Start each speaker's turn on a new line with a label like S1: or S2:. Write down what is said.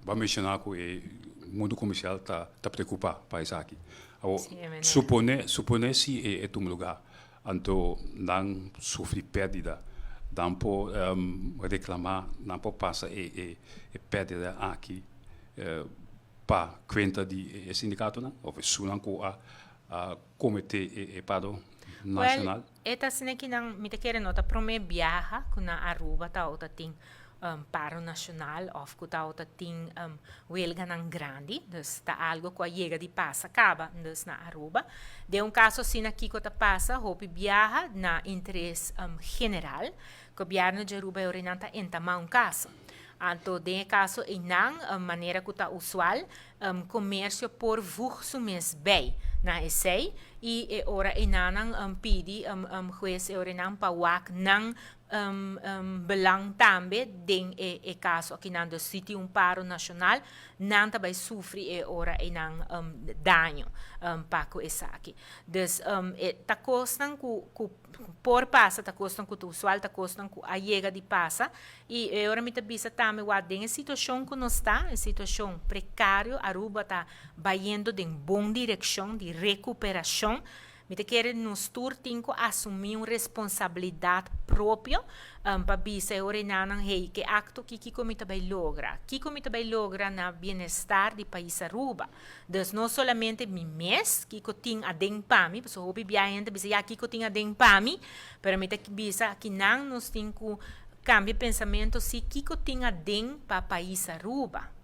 S1: Bo a menciona cu e mundo comercial ta preocupa pa esaki. Awor, supone, supone si e tuma lugar, anto nan sufri perdida, nan por reclama, nan por pasa e perdida aki pa cuenta di e sindicatonan of esunnan cu a comete e paro nacional?
S2: Well, e ta asina ki nan, mi ta kere no ta prome biaha cu na Aruba ta tin paro nacional of cu ta tin huelganan grandi, dus ta algo cu a yega di pasa caba dus na Aruba. Den un caso asina, kico ta pasa? Hopi biaha na interes general, gobierno di Aruba e ora ta entama un caso. Anto, den caso einan, manera cu ta usual, comercio por voeg su mes bij na esey y e ora einan pidi hues e ora nan pa wak nan belang tambe den e caso aki nan. Dus si tin un paro nacional, nan ta bay sufri e ora einan daño pa cu esaki. Dus e ta cosnan cu por pasa, ta cosnan cu ta usual, ta cosnan cu a yega di pasa. Y e ora mi ta bisa tambe wak den e situacion cu nos ta, e situacion precario, Aruba ta bayendo den bon direccion di recuperacion. Mi ta kere nos tur tin cu asumi un responsabilidad propio pa bisa e ora nan, hey, cu acto kico mi ta bay logra? Kico mi ta bay logra na bienestar di pais Aruba? Dus no solamente mi mes, kico tin aden pa mi, pasobra hopi biaha hende bisa, ya, kico tin aden pa mi, pero mi ta bisa aki nan nos tin cu cambia pensamento si kico tin aden pa pais Aruba.